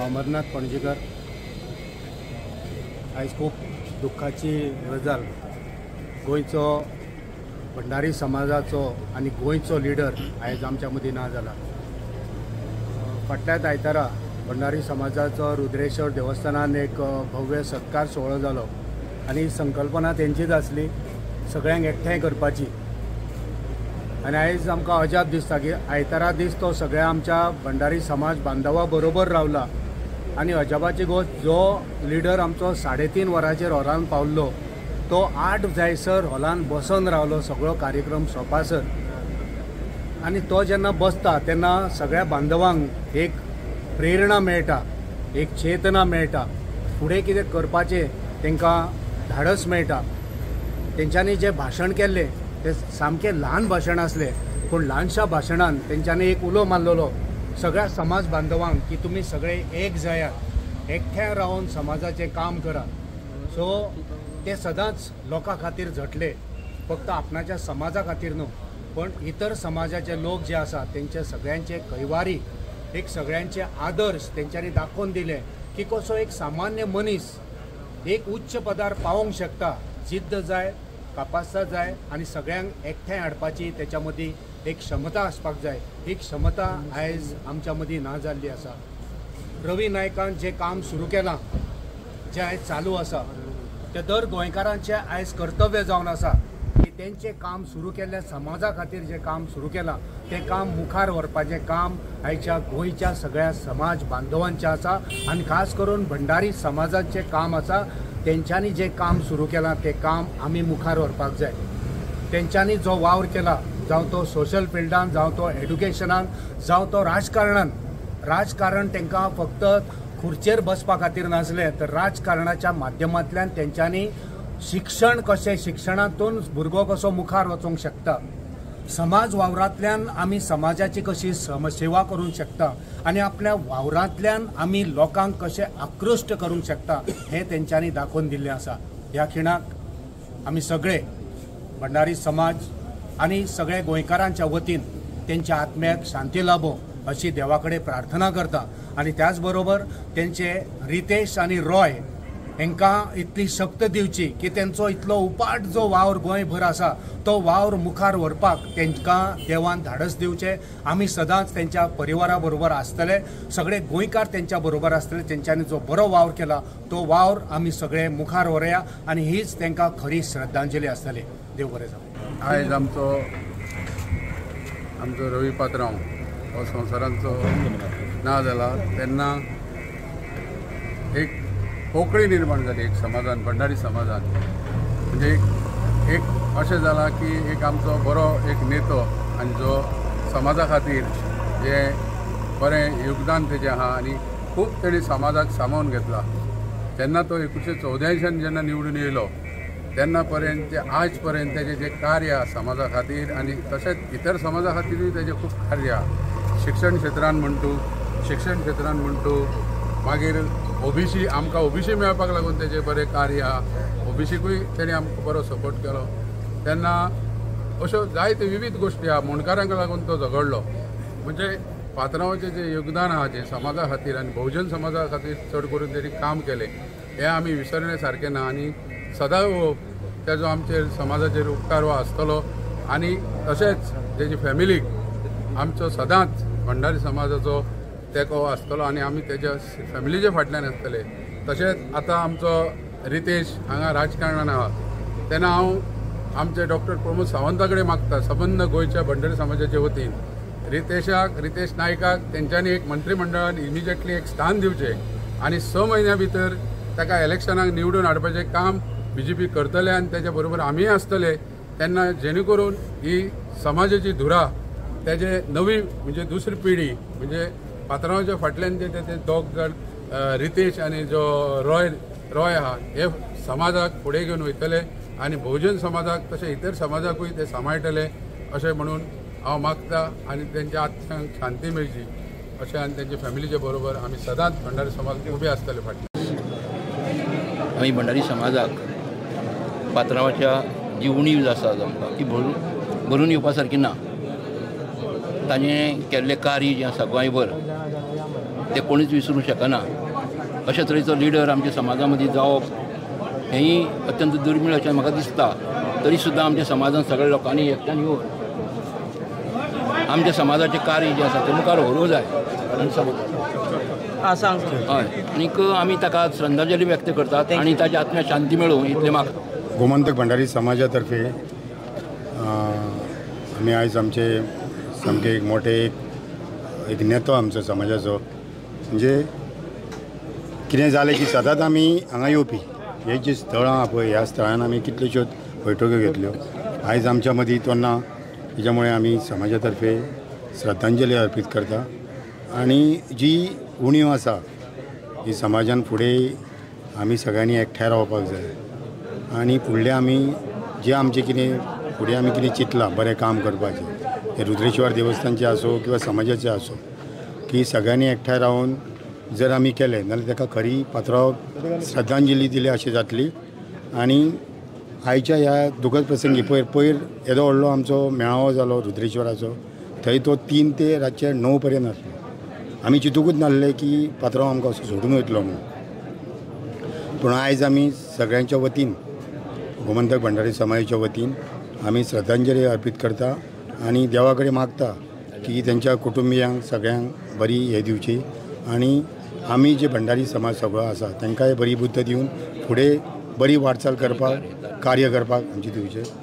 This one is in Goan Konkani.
हांव अमरनाथ पणजीकर. आयज खूब दुख्खाची गजाल, गोंयचो भंडारी समाजाचो आनी गोंयचो लिडर आयज आमच्या मदीं ना जाला. फाटल्याच आयतारा भंडारी समाजाचो रुद्रेश्वर देवस्थानान एक भव्य सत्कार सुवाळो जालो आनी संकल्पना तेंचीच आसली सगळ्यांक एकठांय करपाची. आनी आयज आमकां अजाप दिसता की आयतारा दीस तो सगळ्या आमच्या भंडारी समाज बांधवा बरोबर रावला. आनी अजापाची गोश्ट, जो लिडर आमचो 3:30 वरांचेर हॉलान पावल्लो तो 8 जायसर हॉलान बसून रावलो सगळो कार्यक्रम सोंपासर. आनी तो जेन्ना बसता तेन्ना सगळ्या बांधवांक एक प्रेरणा मेळटा, एक चेतना मेळटा, फुडें कितें करपाचें तांकां धाडस मेळटा. तेंच्यांनी जें भाशण केल्लें तें सामकें ल्हान भाशण आसलें, पूण ल्हानशा भाशणान तेंच्यांनी एक उलो मारलेलो सगळ्या समाज बांधवांक की तुमी सगळे एक जायात, एकठांय रावन समाजाचें काम करात. सो ते सदांच लोकां खातीर झटले, फक्त आपणाच्या समाजा खातीर न्हू पण इतर समाजाचे लोक जे आसा तेंचे सगळ्यांचे कैवारी, एक सगळ्यांचे आदर्श तेंच्यांनी दाखोवन दिले की कसो एक सामान्य मनीस एक उच्च पदार पावोंक शकता. जिद्द जाय, कापास्ता जाय आनी सगळ्यांक एकठांय हाडपाची तेच्या मदीं एक क्षमता आसपाक जाय. ही क्षमता आयज आमच्या मदीं ना जाल्ली आसा. रवी नायकान जें काम सुरू केलां, जें आयज चालू आसा, तें दर गोंयकारांचें आयज कर्तव्य जावन आसा की तेंचें काम सुरू केल्लें, समाजा खातीर जें काम सुरू केलां तें काम मुखार व्हरपाचें काम आयच्या गोंयच्या सगळ्या समाज बांधवांचें आसा आनी खास करून भंडारी समाजाचें काम आसा. तेंच्यांनी जें काम सुरू केलां तें काम आमी मुखार व्हरपाक जाय. तेंच्यांनी जो वावर केला, जावं तो सोशल फिल्डान, जावं तो एड्युकेशनान, जावं तो राजकारणान, राजकारण तांकां फक्त खुर्चेर बसपा खातीर नासलें तर राजकारणाच्या माध्यमांतल्यान तेंच्यांनी शिक्षण कशें, शिक्षणांतून भुरगो कसो मुखार वचूंक शकता, समाज वावरांतल्यान आमी समाजाची कशी सेवा करूंक शकता आनी आपल्या वावरांतल्यान आमी लोकांक कशें आकृश्ट करूंक शकता हें तेंच्यांनी दाखोवन दिल्लें आसा. ह्या खिणाक आमी सगळे भंडारी समाज आनी सगळे गोंयकारांच्या वतीन तेंच्या आत्म्याक शांती लाभो अशी देवा कडेन प्रार्थना करता. आनी त्याच बरोबर तेंचे रितेश आनी रॉय हेंकां इतली शक्त दिवची की तेंचो इतलो उपाट जो वावर गोंयभर आसा तो वावर मुखार व्हरपाक तेंकां देवान धाडस दिवचें. आमी सदांच तेंच्या परिवारा बरोबर आसतले, सगळे गोंयकार तेंच्या बरोबर आसतले. तेंच्यांनी जो बरो वावर केला तो वावर आमी सगळे मुखार व्हरया आनी हीच तेंकां खरी श्रद्धांजली आसतली. देव बरें जावं. आयज आमचो आमचो रवी पात्रांव हो संवसारांचो ना जाला तेन्ना एक पोकळी निर्माण जाली एक समाजान, भंडारी समाजान. म्हणजे एक अशें जालां की एक आमचो बरो एक नेतो आनी जो समाजा खातीर जें बरें योगदान तेजें आहा आनी खूब तेणी समाजाक सामावून घेतला. जेन्ना तो 1984 जेन्ना निवडून येयलो तेन्ना पर्यंत ते आज पर्यंत तेजें जें कार्य आहा समाजा खातीर आनी तशेंच इतर समाजा खातीरूय तेजें खूब कार्य आहा. शिक्षण क्षेत्रान म्हण तूं, शिक्षण क्षेत्रान म्हण तूं, मागीर ओबीसी, आमकां ओबीसी मेळपाक लागून तेजें बरें कार्य आहा, ओबीसीकूय तेणी आमकां बरो सपोर्ट केलो. तेन्ना अश्यो जायत्यो विविध गोश्टी आहा. मुंडकारांक लागून तो झगडलो. म्हणजे पात्रांवाचें जें योगदान आहा जें समाजा खातीर आनी बहुजन समाजा खातीर चड करून तेणी काम केलें हें आमी विसरणे सारकें ना आनी सदां तेजो आमचेर समाजाचेर उपकार हो आसतलो. आनी तशेंच तेजी फॅमिलीक आमचो सदांच भंडारी समाजाचो तेंको आसतलो आनी आमी तेज्या फॅमिलीच्या फाटल्यान आसतले. तशेंच आतां आमचो रितेश हांगा राजकारणान आहा तेन्ना हांव आमचे डॉक्टर प्रमोद सावंता कडेन मागता सबंद गोंयच्या भंडारी समाजाचे वतीन रितेशाक, रितेश नायकाक तेंच्यांनी एक मंत्रीमंडळान इमिजिएटली एक स्थान दिवचें आनी 6 म्हयन्या भितर ताका इलेक्शनाक निवडून हाडपाचें काम बीजेपी करतले आनी तेच्या बरोबर आमीय आसतले. तेन्ना जेणे करून ही समाजाची धुरा तेजे नवी म्हणजे दुसरी पिढी म्हणजे पात्रांवाच्या फाटल्यान जे ते दोग जाण रितेश आनी जो रॉय रॉय आहा हे समाजाक फुडें घेवन वयतले आनी बहुजन समाजाक तशें इतर समाजाकूय ते सांबाळटले अशें म्हणून हांव मागता आनी तेंच्या आत्म्यांक शांती मेळची अशें आनी तेंच्या फॅमिलीच्या बरोबर आमी सदांच भंडारी समाज उबे आसतले फाटल्यान. आमी भंडारी समाजाक पात्रांवाच्या जी उणीव आसा आमकां ती भरून येवपा सारकी ना. ताणें केल्लें कार्य जें आसा गोंयभर ते कोणीच विसरूंक शकना. अशा तरेचो लिडर आमच्या समाजा मदीं जावप हेंय अत्यंत दुर्मीळ अशें म्हाका दिसता. तरी सुद्दां आमच्या समाजान सगळ्या लोकांनी एकट्यान येवन आमच्या समाजाचें कार्य जें आसा तें मुखार व्हरूंक जाय. आनी हय, आनीक आमी ताका श्रद्धांजली व्यक्त करतात आनी ताच्या आत्म्याक शांती मेळूं इतलें म्हाका. गोमंतक भंडारी समाजातर्फे आमी आयज आमचे सामके एक मोठे एक नेतो आमचो समाजाचो, म्हणजे कितें जालें की सदांच आमी हांगा येवपी हे जी स्थळां आहा पळय ह्या स्थळान आमी कितल्योश्योच बैठक्यो घेतल्यो. आयज आमच्या मदीं तो ना, तेच्या मुळे आमी समाजा तर्फे श्रद्धांजली अर्पीत करता आनी जी उणीव आसा ही समाजान फुडें आमी सगळ्यांनी एकठांय रावपाक जाय आनी फुडलें आमी जें आमचें कितें फुडें आमी कितें चिंतलां बरें काम करपाचें, तें रुद्रेश्वर देवस्थानचें आसूं किंवा समाजाचें आसूं, की सगळ्यांनी एकठांय रावन जर आमी केलें जाल्यार ताका खरी पात्रांवाक श्रद्धांजली दिली अशी जातली. आनी आयच्या ह्या दुखद प्रसंगी पयर येदो व्हडलो आमचो मेळावो जालो रुद्रेश्वराचो, थंय तो 3 ते रातचे 9 पर्यंत आसलो. आमी चिंतूकूच नासलें की पात्रांव आमकां असो सोडून वयतलो म्हणून. पूण आयज आमी सगळ्यांच्या वतीन गोमंतक भंडारी समाजाच्या वतीन आमी श्रद्धांजली अर्पीत करता आनी देवा कडेन मागता की तेंच्या कुटुंबियांक सगळ्यांक बरी हें दिवची आनी आमी जे भंडारी समाज सगळो आसा तांकांय बरी बुद्द दिवन फुडें बरी वाटचाल करपाक कार्य करपाक आमची दिवचें.